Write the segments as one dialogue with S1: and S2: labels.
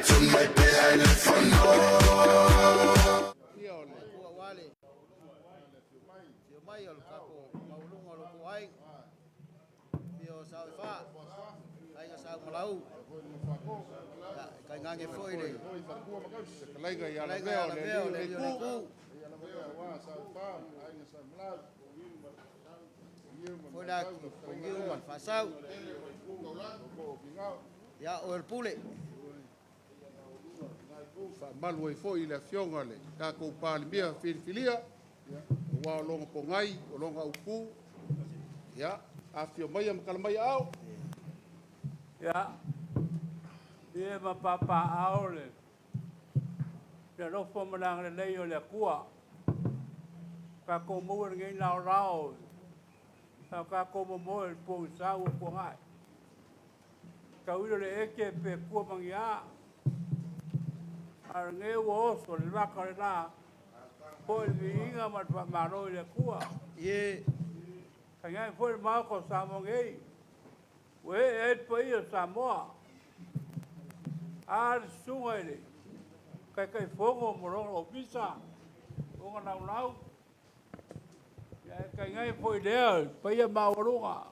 S1: Tui mai pea i le fono.
S2: Ia o le aua le afio mai o le tatou maualuga o lo outou aiga, afio o Sao e Fa, Aiga Sa Umalau, ia, tainane foi le
S3: Fetalaiga ia
S2: Fetalaiga ia
S3: Lavea o le
S2: Lavea o
S3: Alii o
S2: le
S3: le
S2: Alii o le
S3: Itu,
S2: Itu, foi le Atu Niu ma le Faasau, ia oe o le Pule.
S3: Faamalu ai foi le afioga i le tatou Palemia filifilia, aua o lona togai, o lona autu, ia afifio maia ma tala mai aao.
S4: Ia, ia ma papaaao le alofa ma le agalelei o le Atua. Tatou maua lenei laolao sa o tatou momoe i le pogisa ua tuanai. Tauilo le ete pe tua ma ni a, a o lenei ua oso le vata o le la, foi le viiga ma le faamalo i le Atua.
S2: Ie.
S4: Tainane foi le Maota o Samoa nei, ua ee ai le paia o Samoa. A le susuga i le Taitaifono ma lona Ofisa, lona laulau, ae tainane foi lea le paia maualuga,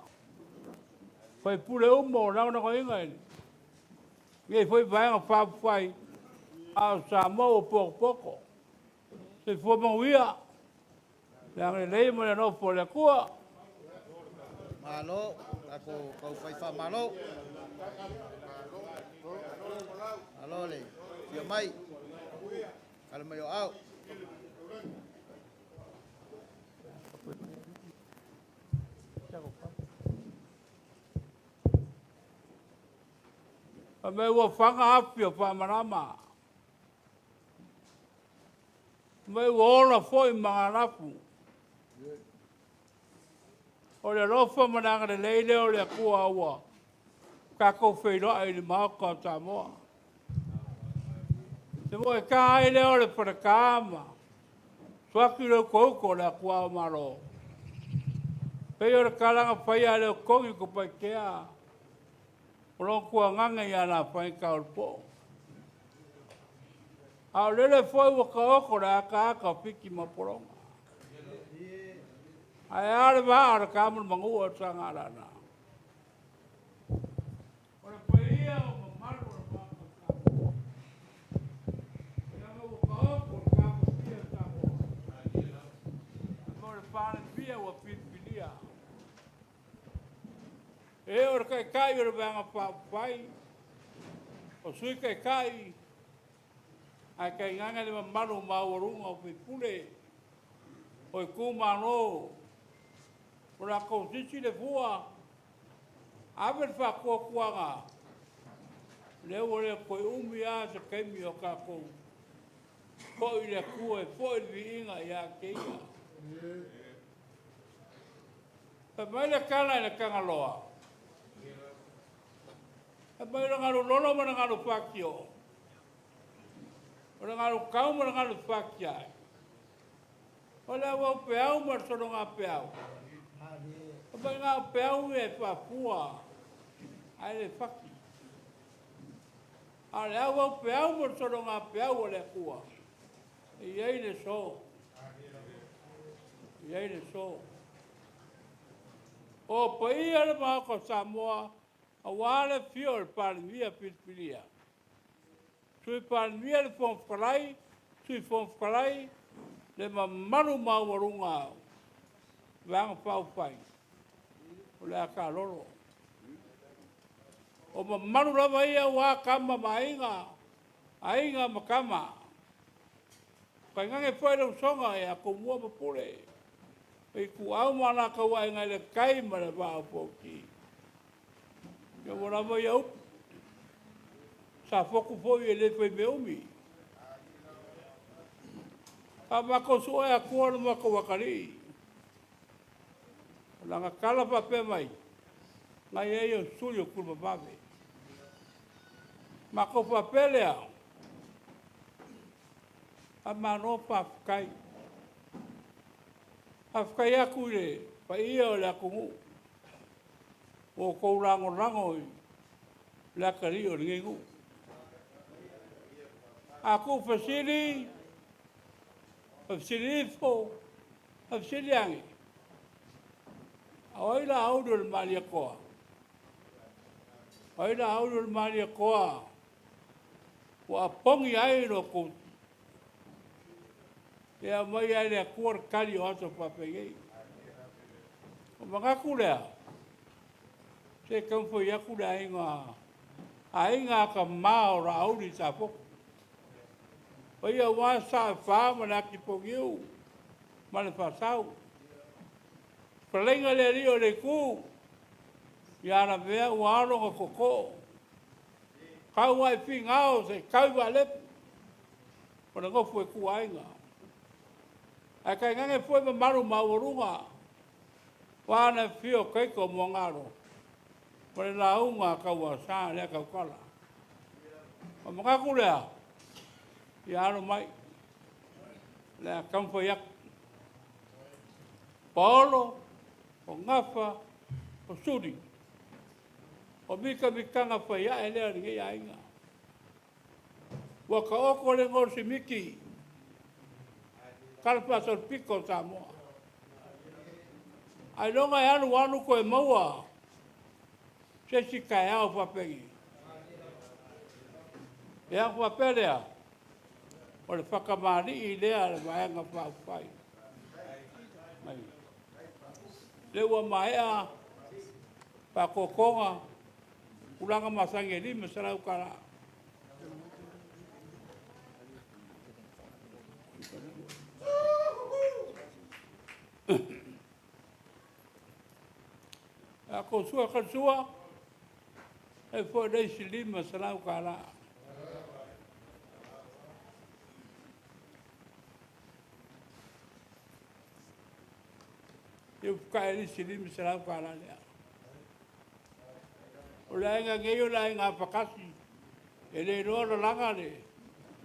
S4: sui usufono uma o lagolagoina i lenei foi Vaega Faaupufai, a o Samoa ua potopoto. Soifua manuia le agalelei ma le alofa o le Atua.
S2: Malo, tatou taufai faamalo. Malo le afio mai, tala mai o aao.
S4: Fai mai ua fana afi o faamalama, fai mai ua ola foi magalafu. O le alofa ma le agalelei lea o le Atua ua tatou feiloai i le Maota o Samoa. Se ua ta ai lea o le faleta ma suaki le utouto o le atua o Malo. Pei o le tala na faia e le o Tupaitea o lona tuagaga i alafai taolopo. A o lele foi ua taoto le ataata o Fiti ma Pologa. Ae a le vaa o le ta ma le manua o le Sagalala. O le paia o mamalu o le Maota o Samoa, leaga ua taoto le taofia o Samoa, mo le Palemia ua filifilia. E o le Taitai o le Vaega Faaupufai, o Sui Taitai, ae tainane le mamalu maualuga o sui usufono o itumalo o latou sisi le fua, ave le faatuatuaga, lea ua le toe umi lava se taimi o tatou foi le Atua e foi le viiga ia te Ia. Fai mai le tala i le Tagaloa, fai mai o le galu lolo ma le galu fatio, o le galu tau ma le galu fatiae, o le auaupeau ma le sologapeau, fai mai na o peau ia e faafua ae le fati. A o le auaupeau ma le sologapeau a le Atua, e i ai le aso, e i ai le aso. O paia le Maota o Samoa, aua le afio o le Palemia filifilia, Sui Palemia le Fofoga Fetalai, Sui Fofoga Fetalai, le mamalu maualuga o Vaega Faaupufai, o le a taalolo. O mamalu lava ia aua Tama ma Aiga, Aiga ma Tama, tainane foi le usoga ia Tumua ma Pule, Ituau ma Alataua, Aiga i le Tai ma le Vaa o Fonoti. Ia ua lava ia upu, Safotu foi e le fai mea umi. A matou sue atua lo matou atalii, o lana tala faapea mai, nai ai o suli o Tuimavave. Matou faapea lea, faamalo faafetai. Faafetai atu i le paia o le atunuu ua outou lagolago i le atalii o lenei nuu. A kuu fesili, faafesili ifo, faafesili age, o ai la auli o le Malietoa? O ai la auli o le Malietoa ua apogi ai lo kou ia mai ai le Atua le tali o aso faapenei. O manatu lea, se taumafai atu le aiga, aiga atamā o Laauli Safotu. O ia ua Safa ma le Atiponiu ma le Faasau. Fetalaiga i le Alii o le Itu, ia Lavea ua alo ona tootoo, tau lava i Finao se i tau i Vaaleu, o le nofo a ituaiga. Ae tainane foi mamalu maualuga aua le afifio o Taito ma ona Alo ma le lauga a Tauasa lea tautala. Ona manatu lea, ia alo mai, o le a taumafai atu. Paolo, o Gafa, o Suli, o mitamitaga faiae lea o lenei aiga. Ua taoto le igoa o le simiti, talafaasolopito o Samoa. Ailoga e alu alu toe maua se isi taeao faapenei. Ia, ona faapea lea, o le fatamalii lea a le Vaega Faaupufai. Lea ua maea faatotona tulaga masani e $500. A outou sua falusua, e foi le isi $500. E ufukai le isi $500 lea. O le aiga nei o le aiga apakasi, e le iloa lalaga le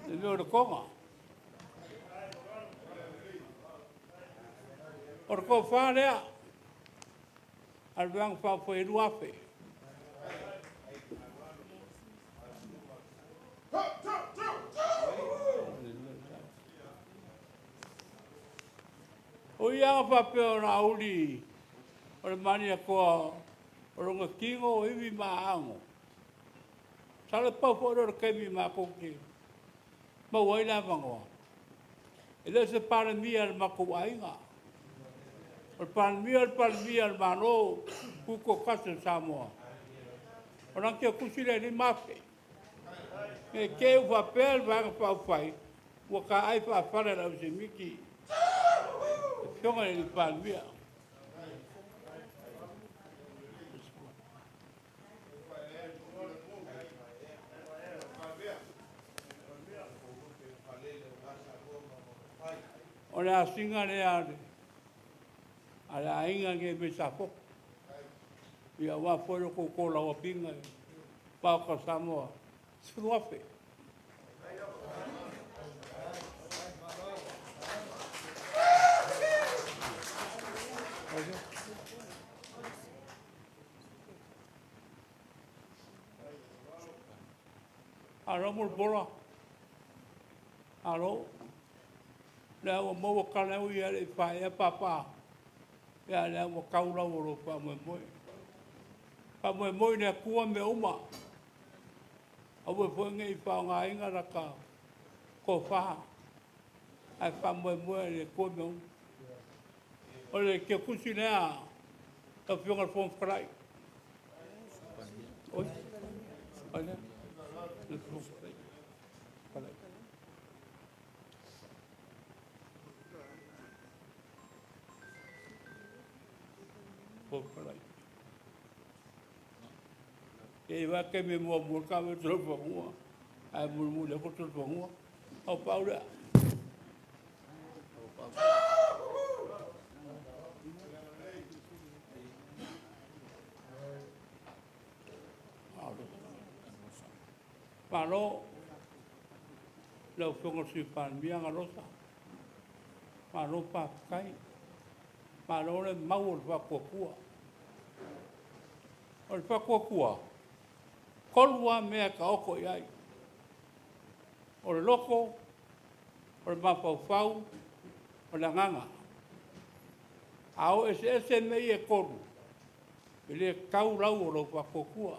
S4: mea o le toga. O le tofa lea a le Vaega Faaupufai e 2,000. O i lava faapea o Laauli o le Malietoa o lona tino o ivi ma aano, masalo pau foi lea o le taimi matou te maua ai le avanoa, e le o se Palemia a le matou aiga. O le Palemia o le Palemia a le Malo Tutoatasi o Samoa. O lana tusi lea e $5,000. Ne i te i ua faapea le Vaega Faaupufai ua taai faafala e le au Semiti le Afioga i le Palemia. O le asiga lea a le aiga nei mai Safotu, ia aua foi lo outou tolauapiga i le Maota o Samoa, $10,000. Malo Mulipola, malo. O lea ua maua tala, e ui lava e le i paea papa, a o lea ua tau lau o lou faamoemoe. Faamoemoe i le Atua mea uma, aua foi ne i faaaogaina lata tofa, ae faamoemoe i le Atua mea uma. O le tiakusi lea lau Afioga i le Fofoga Fetalai. Oi, ai lea? Le Fofoga Fetalai. Fofoga Fetalai. E i ai lava taimi e muamua ai tau i solofanua, ae mulimuli atu le solofanua. Au pau lea. Malo lau Afioga i le Sui Palemia Galosa, malo faafetai. Malo le mau o le faatuatua. O le faatuatua, tolu lava mea e taoto i ai. O le loto, o le mafaufau, o le agaga. A o eseese mea ia e 3, e le tau lau o lou faatuatua.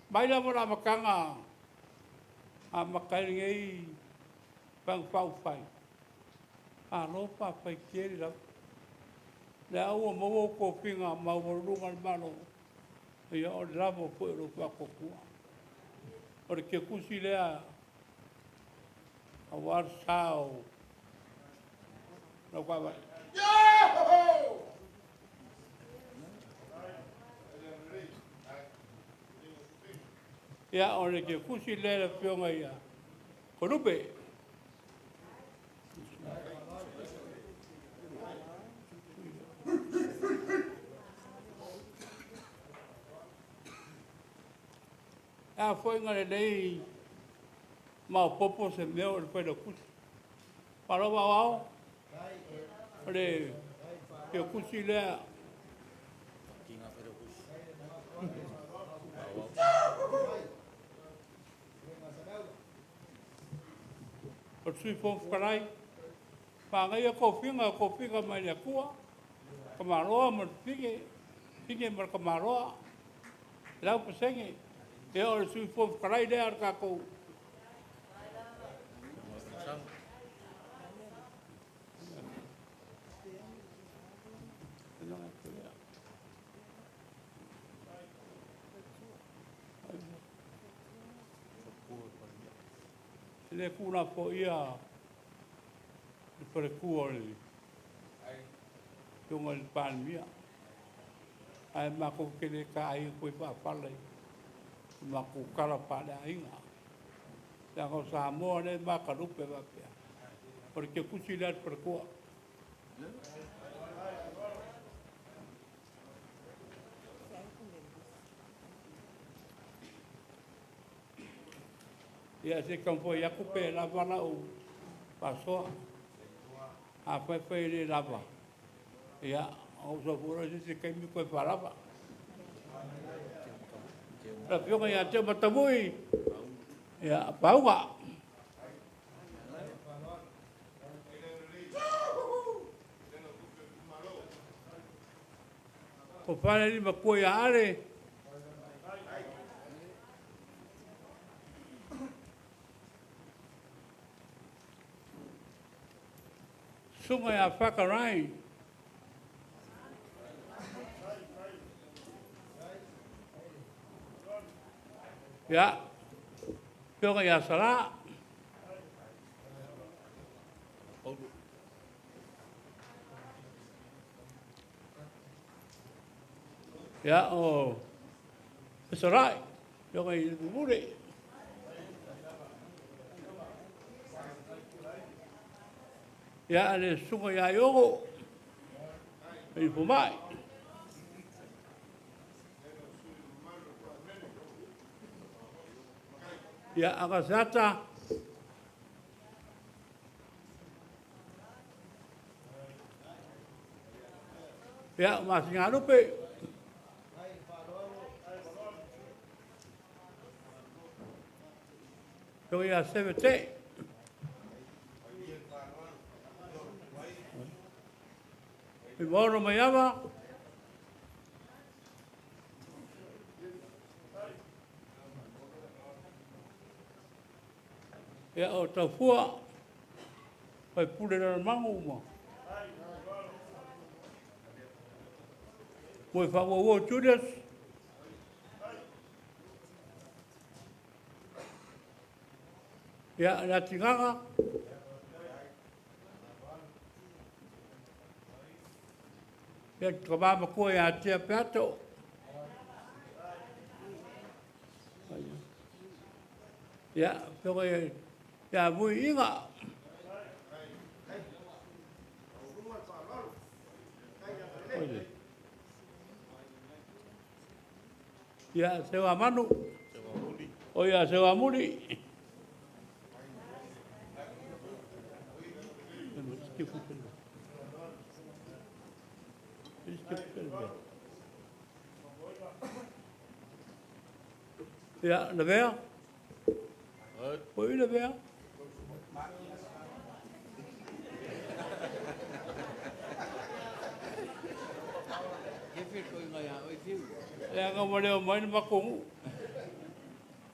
S4: Mai lava i le amataga amata ai lenei Vaega Faaupufai, malo faafetai tele lava. O lea ua maua tofiga maualuluga a le Malo, ia o le lava foi o lou faatuatua. O le tiakusi lea aua le sa o Lautaavai. Ia, o le tiakusi lea le afioga ia Tonupe. A foi na lelei maopoopo se mea o le Failautusi. Malo Aoao, o le tiakusi lea. O le Sui Fofoga Fetalai, manaia tofiga o tofiga mai le Atua, tamaloa ma le fafine, fafine ma le tamaloa, 100%. Ia o le Sui Fofoga Fetalai lea o le tatou. E le tuulafoaia le faletua o le Afioga i le Palemia, ae matou te le taaia foi faa-fala i le matou tala faaleaiga, leaga o Samoa lea e matalupe faapea, o le tiakusi lea a le faletua. Ia se i taumafai atu pe lava lau faasoa. Afai foi e le lava, ia, ona ou sau foi lea i se isi taimi toe faalava. Le Afioga ia Teomatavui, ia, Pauga. Tofa le alii matua ia Ale. Susuga ia Fakarai. Ia, Afioga ia Sala. Ia, o Fesolai, Afioga i le Pule. Ia, le Susuga ia Iogo, le fomai. Ia, Agaseata. Ia, Masinalupe. Afioga ia Seve Tea. Fuimaono Maiava. Ia, o Taufua, Faipule Lalomanu ma Moefaauouo Julius. Ia, Leatigaga. Ia, le tama matua ia Tia Peato. Ia, afioga ia Vui Iga. Ia, Seuamanu. O ia Seuamuli. Ia, Lavea. Poi le vea. Leaga ua le omai le matou nuu.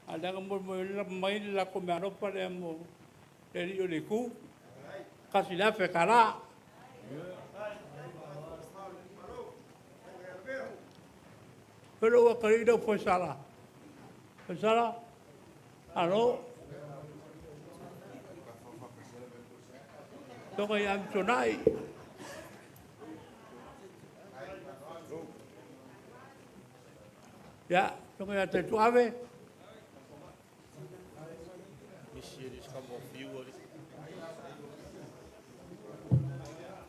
S4: A leaga mo mai le latou meaalofa lea mo le alii o le itu. $1,000. Pele ua kali lau Foisala. Foisala, alo. Toga ia Amitunai. Ia, toga ia Taituave.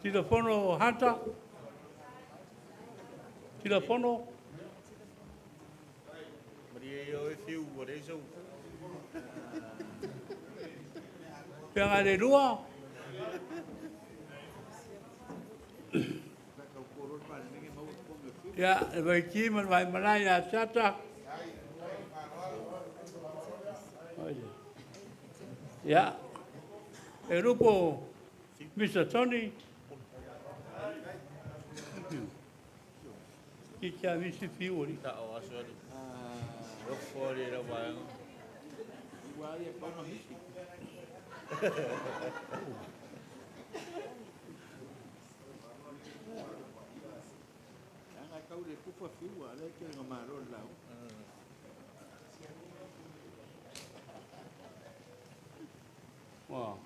S4: Tilafono Hunter. Tilafono. Feagailelua. Ia, le Vaiti ma le Vaimalae ia Sata. Ia, e lupo Mr. Tony. Ki kia misi fiu. Wow.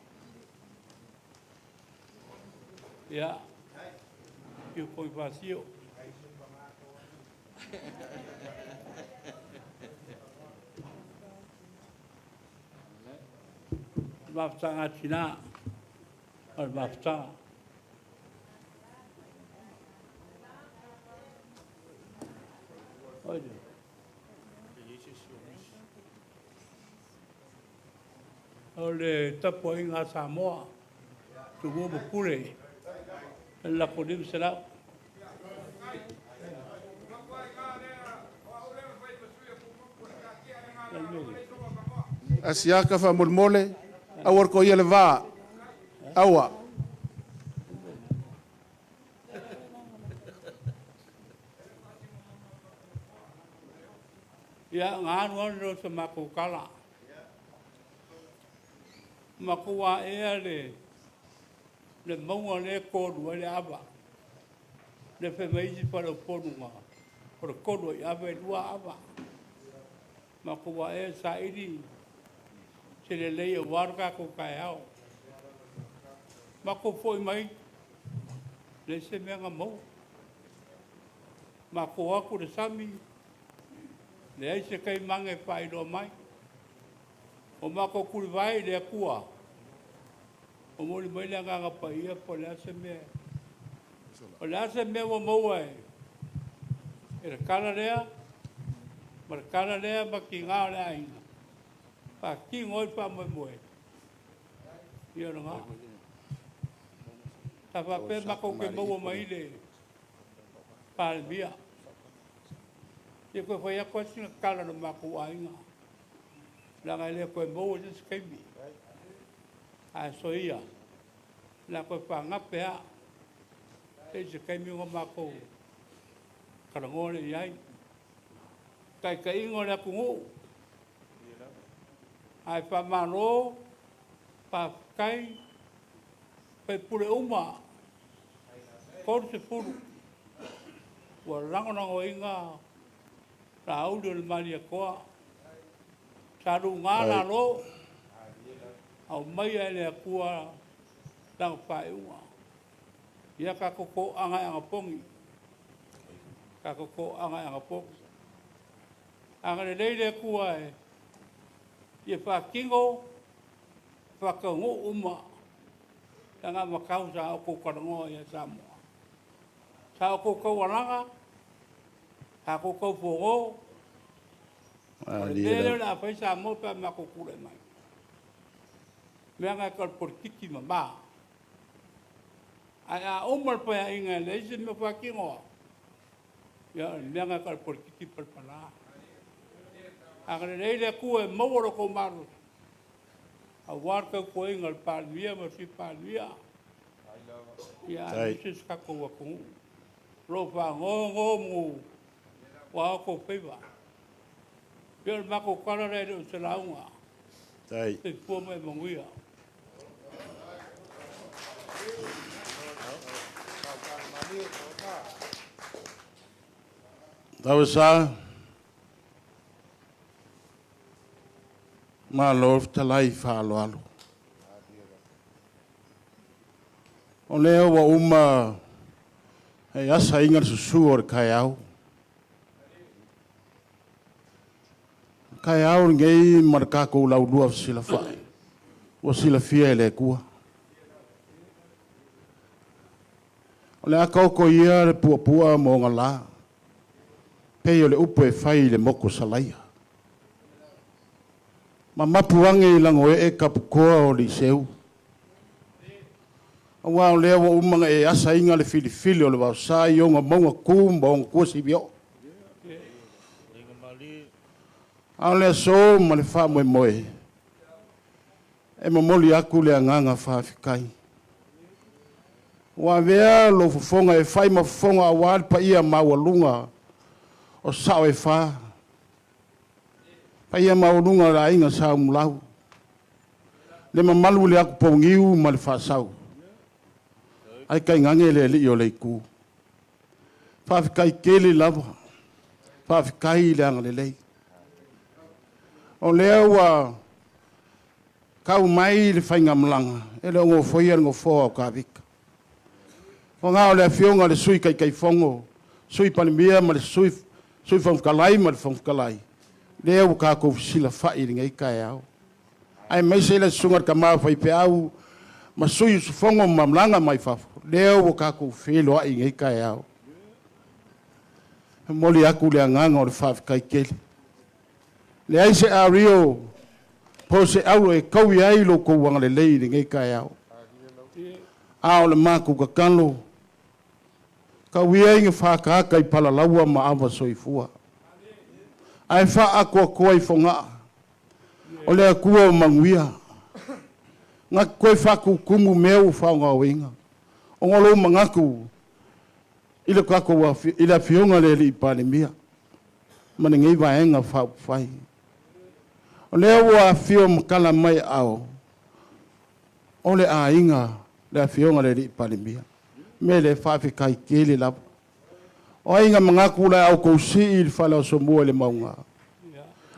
S4: Ia, fiu koi pasio. Mafutaga tina, o le mafutaga. Oye. O le tapuaiga a Samoa, Tumua ma Pule, e lako 500.
S3: Asiata faamolemole, aua le toia le va. Aua.
S4: Ia, na alu alu lea o se matou tala. Matou aea le mauga lea e tolu ai le ava. Le fai mai isi faleupolu na o le tolu ai ava, e lua ava. Matou aea saili se lelei aua lo tatou taeao. Matou foi mai, leai se mea na maua. Matou o atu i le sami, leai se taimane e faailoa mai. O matou tulivae i le Atua, momoli mai le Agaga Paia po o le a se mea. O le a se mea ua maua e le tala lea, ma le tala lea ma tiga o le aiga, faatino ai le faamoemoe, ia o lena. Sa faapea matou te maua mai le Palemia. Se i toe fai atu lava sina tala a lo matou aiga, leaga e le toe maua se isi taimi. Ae soia, o le a toe faagape lava, se i ai se taimi ona matou talanoa lea i ai. Taitaiga o le atunuu, ae faamalo, faafetai, sui usufono uma e 30 ua lagolagoina Laauli o le Malietoa. Sa luga lalo, aumaia e le Atua lana faaiuga. Ia tatou toaga e anapogi, tatou toaga e anapogi. Agalelei le Atua ia faatino, faataunuu uma anavatau sa outou talanoa i ai Samoa. Sa outou taualaga, sa outou taufono, o le mea lea o le a fai Samoa pe a matou tulai mai. Leaga o le polokiki mama. Ae a uma le Paeaiga e leai se mea o faatinoa, ia o le mea lena o le polokiki palapala. Agalelei le Atua e maua lo outou malosi. Aua le tautuaina o le Palemia ma le Sui Palemia, ia aemaise si tatou atunuu. O lo o faanonomanu aua outou faiva. Ia o le matou tala lea e le o se lauga. Soifua ma ia manuia.
S5: Tauasa, malo fetalai faaaloalo. O lea ua uma e asaina le susu o le taeao. O le taeao lenei ma le tatou laulua fesilafai, ua silafia e le Atua. O le a taoto ia le puapua ma ona la, pei o le upu e fai i le motu o Salaia. Ma mapu ane i lagoee taputoa o Aliiseu, aua o lea ua uma ona e asaina le filifili o le vaosa i ona mauga tu ma ona tuasivi oo. A o le aso ma le faamoemoe, e momoli atu le agaga faafetai. Ua avea lou fofoga e fai ma fofoga aua le paia maualuga o sao e fa, paia maualuga o le aiga Sa Umulau, le mamalu i le atupouniu ma le faasau, ae tainane le alii o le itu. Faafetai tele lava, faafetai le agalelei. O lea ua tau mai le faigamalaga, e le o nofoia le nofoa o Tavita. Ua na o le Afioga i le Sui Taitaifono, Sui Palemia ma le Sui Fofoga Fetalai ma le Fofoga Fetalai, lea ua tatou fesilafai i lenei taeao. Aemaise le susuga i le tama faifeau ma sui usufono ma malaga mai fafo, lea ua tatou feiloai i lenei taeao. E momoli atu le agaga o le faafetai tele. Leai se ario po o se auro e taui ai lo outou agalelei i lenei taeao. A o le matou tatalo, tau ia ina faaataata i palalaua ma ava soifua, ae faaatoatoa i Fogaa, o le Atua o manuia, na te toe faatutumu mea ua faogaoina, ona o lou manatu i le tatou i le Afioga i le Alii Palemia ma lenei Vaega Faaupufai. O lea ua afio ma tala mai aao o le aiga, le Afioga i le Alii Palemia. Me le faafetai tele lava. O ai na manatu o le a outou sii i le faleosomua i le mauga?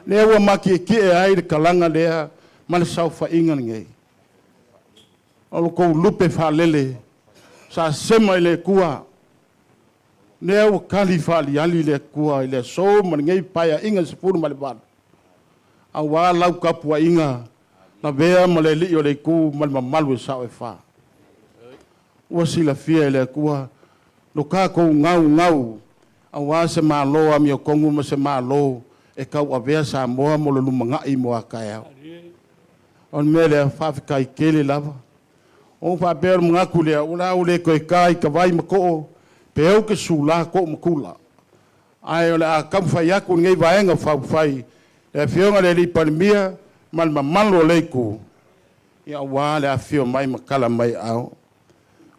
S5: Lea ua matietie ai le talaga lea ma le saofaiga lenei. O lo outou lupe faalele sa sema i le Atua, lea ua tali faaliali le Atua i le aso ma lenei Paeaiga 18, aua lau tapuaiga lavea ma le alii o le itu ma le mamalu e sao e fa. Ua silafia e le Atua lo tatou gaugau aua se Malo amiotonu ma se Malo e tauavea Samoa mo le lumanai mo a taeao. O le mea lea, faafetai tele lava. O faapea o le manatu lea, o le a ou le toe ta i tavai ma too, pe ou te sula too ma tula. Ae o le a taumafai atu lenei Vaega Faaupufai, le Afioga i le Alii Palemia ma le mamalu o le Itu, ia aua le afifio mai ma tala mai aao.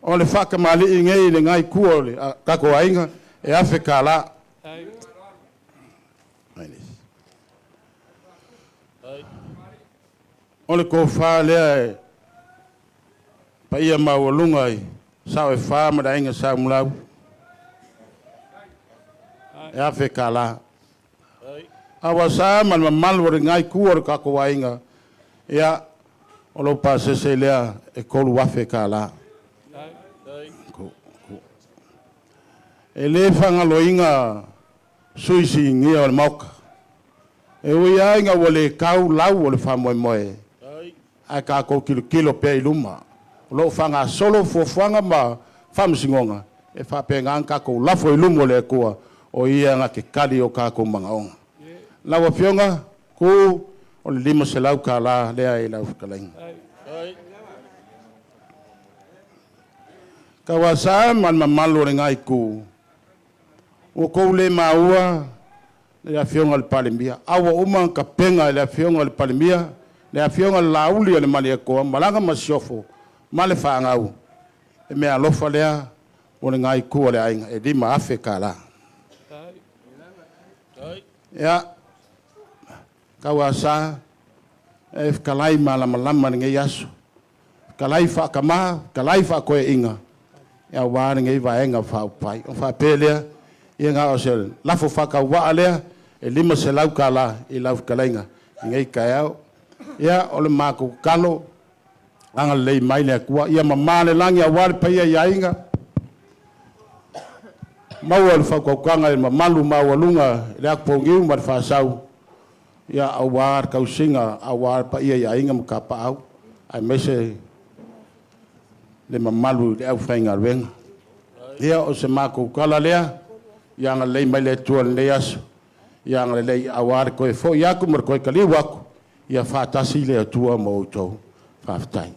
S5: O le faatamalii nei i lena itu o le tatou aiga e $1,000. O le tofa lea e paia maualuga i sao e fa ma le aiga Sa Umulau, e $1,000. Aua sa ma le mamalu o lena itu o le tatou aiga, ia, o lou pasese lea e $3,000. E le faagaloina sui sinia o le Maota. E ui lava ina ua le tau lau o le faamoemoe, ae tatou tilotilo pea i luma. O lo o faagasolo fuafuaga ma faamasinoga, e faapena ona tatou lafo i luma o le Atua, o Ia na te tali o tatou manaoga. Lau Afioga, ku o le $500 lea i lau fetalaiga. Tauasa ma le mamalu o lena itu, ua tou le maua le Afioga i le Palemia, a ua uma ona tapena e le Afioga i le Palemia Le Afioga i le Laauli a le Malietoa ma lana Masiofo ma le fanau, e meaalofa lea mo lena itu o le aiga, e $5,000. Ia, Tauasa, e fetalai malamalama i lenei aso, fetalai faatama, fetalai faatoeaina, aua lenei Vaega Faaupufai. Ona faapea lea, ia na o se lafo faatauvaa lea e $500 i lau fetalaiga i lenei taeao. Ia, o le matou tatalo, agalelei mai le Atua, ia mama le lagi aua le paia i aiga, maua le faautautaga i le mamalu maualuga i le atupouniu ma le faasau, ia aua le tausiga aua le paia i aiga ma tapaau, aemaise le mamalu i le aufaigaluega. Ia, o se matou tala lea, ia agalelei mai le Atua i lenei aso, ia agalelei aua le toe foi atu ma le toe taliu atu, ia faatasi le Atua ma outou. Faafetai.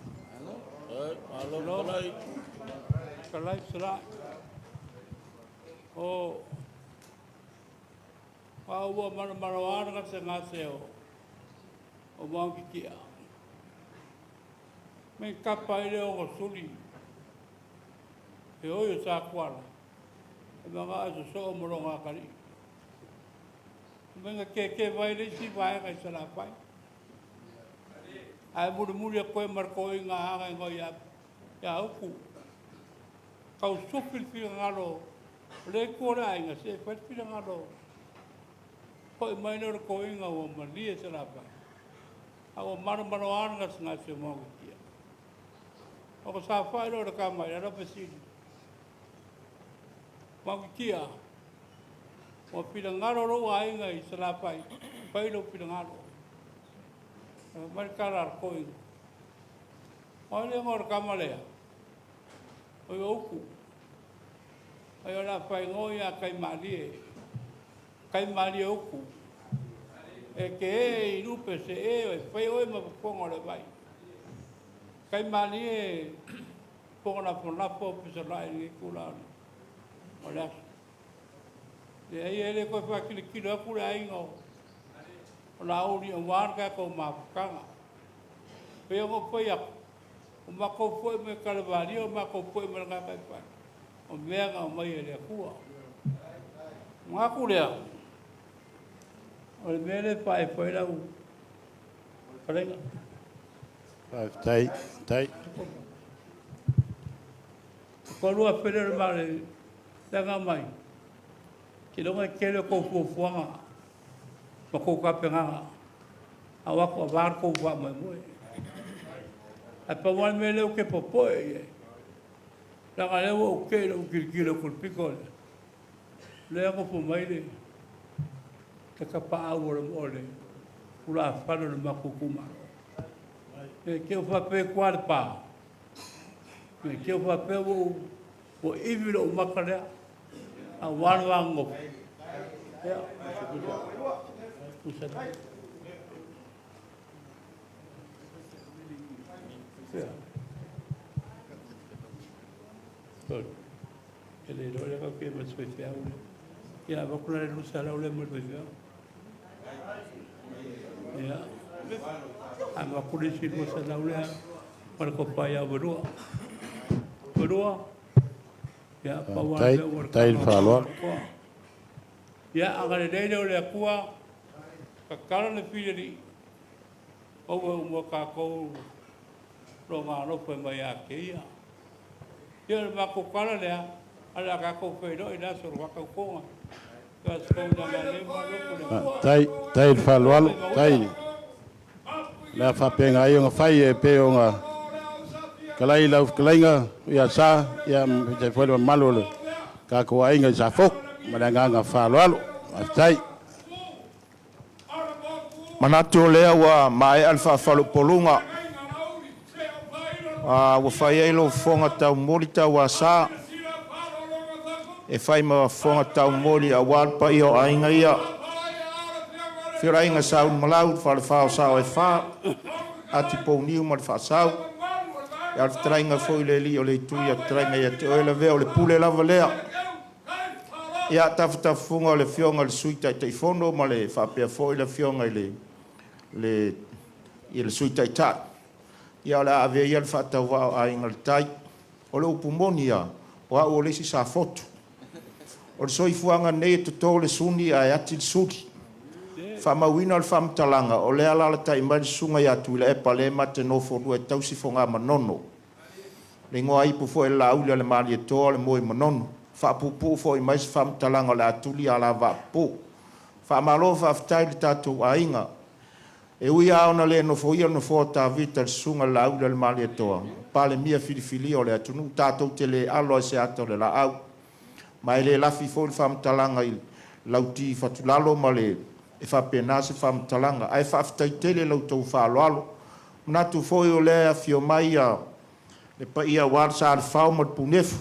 S5: Faafetai. Tai. Tai, tai le faaaloalo. Tai, tai le faaaloalo, tai. Le a faapena ai ona fai e pei ona fetalai lau fetalaiga ia Sa, ia ma foi le mamalu o le tatou aiga i Safotu. Ma le agaga faaaloalo. Faafetai.
S6: Manatu o lea ua maea le faafaleupoluga ua fai ai lou fofoga taumoli tauasa e fai ma fofoga taumoli aua le paia o aiga ia. Afio le Aiga Sa Ulumalau, le Falefa o Sao e Fa, Atipouniu ma le Faasau, ia le fetalaiga foi i le alii o le itu ia fetalaiga ia te oe Lavea, o le pule lava lea. Ia tafatafafuga o le afioga i le Sui Taitaifono ma le faapea foi le afioga i le i le Sui Taitai. Ia o le a avea ia le faatauvaa o Aiga i le Tai. O le upu moni lava, o au o le isi Safotu. O le soifuaga nei e toto le suni ae ati le suli. Faamauina le faamatalaga, o lea e alaalatai mai le susuga ia Tuilaepa lea ma te nofolua e tausi Fogamanono. Le igoa ipu foi o le Laauli a le Malietoa o le Moemanono. Faapuupuu foi mai se faamatalaga o le a tuli alavaa pupuu. Faamalo faafetai i le tatou aiga. E ui lava ona le nofoia le nofoa o Tavita i le susuga i le Laauli a le Malietoa, Palemia filifilia o le atunuu, tatou te le alo lava i se ata o le laau, ma e le lafi foi le faamatalaga i Lauti Fatulalo ma le… e faapena se faamatalaga, ae faafetai tele i la outou faaaloalo. E manatu foi o lea e afio mai le paia aua le Sa Alefao ma le Punefu,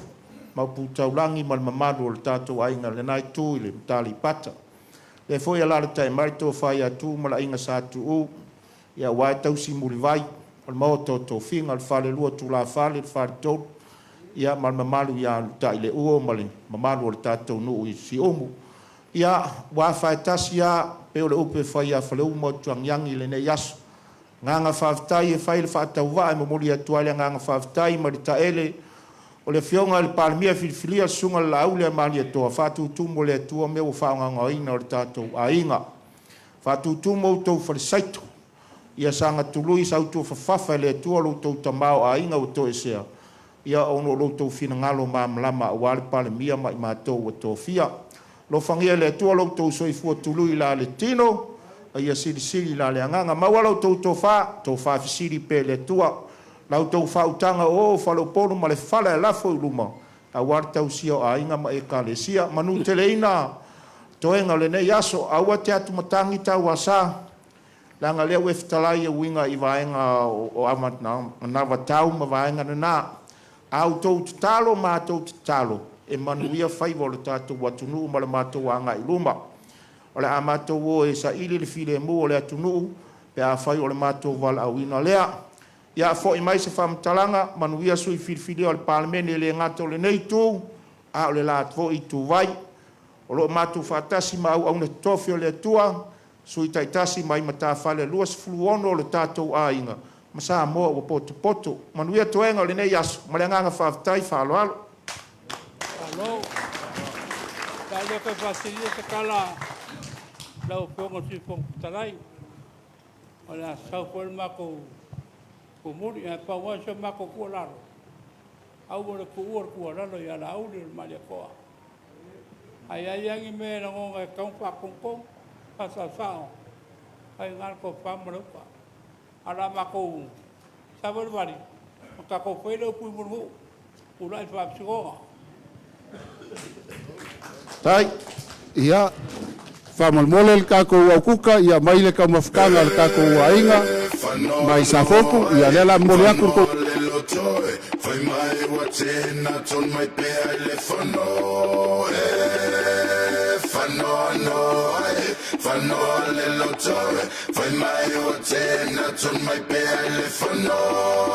S6: Maopu Taulagi ma le mamalu o le tatou aiga i lena itu i le Uta Aleipata. O lea foi e alaalatai mai le Tofa ia Tuuu ma le Aiga Sa Tuuu, aua e tausi Mulivai o le Maota o Tofiga, le Falelua o Tulafale, le Faletolu ma le mamalu ia Utaileuo ma le mamalu o le tatou nuu i Siumu. Ia, ua afa tasi lava, pei o le upu e fai ia Faleu ma Utuagiagi i lenei aso. O le agaga faafetai e fai le faatauvaa e momoli atu ai le agaga faafetai mai le taele o le Afioga i le Palemia filifilia, le Susuga i le Laauli a Malietoa, faatutumu e le Atua mea ua faaogaogaina o le tatou aiga. Faatutumu outou falesaito, ia saga tului sautuafafafa e le Atua lo outou tamaoaiga ua toesea ona o lo outou finagalo malamalama aua le Palemia ma i matou ua tofia. Alofagia e le Atua lo outou soifua tului la le tino, a ia silisili la le agaga. Maua la outou tofa, tofa fesili pea i le Atua, la outou faautaga o oo faleupolu ma le fala e lafo i luma aua le tausia o aiga ma Ekalesia. Manuteleina toega o lenei aso, aua te atumatagi tauasa, leaga o lea ua e fetalai e uiga i vaega o anavatau ma vaega na. A outou tatalo ma a matou tatalo, e manuia faiva o le tatou atunuu ma le matou agai i luma. O le a matou o e saili le filemu o le atunuu pe afai o le matou valaauina lea. Ia foi mai se faamatalaga, manuia sui usufono filifilia o le Palemene, e le gata o lenei Itu a o le la foi Ituvai. O lo o matou faatasi ma auauna totofi a le Atua, sui taitasi mai matafale e 26 o le tatou aiga ma Samoa ua potopoto. Manuia toega o lenei aso ma le agaga faafetai faaaloalo.
S4: Malo. O le a le toe faasea se tala a lau Afioga i le Sui Fofoga Fetalai, o le a sau foi le matou tumuli. Ae pau lava si a matou tuualalo, aua le tuua le tuualalo ia Laauli o le Malietoa. A i ai lava ni mea e lagona e tatau ona faatonutonu, faasaosao, o lena e i ina le tofa ma le uta. Ae o le a matou savalivali ona tatou fai lea o upu i Mulinuu, tulai i le faamasinoga.
S5: Tai. Ia, faamolemole le tatou au kuka, ia aumai le taumafataga a le tatou aiga mai Safotu. Ia lea o le a momoli atu le
S1: le loto e fai mai ua tena ton mai pea i le fono e fano no e fano le loto e fai mai ua tena ton mai pea i le fono.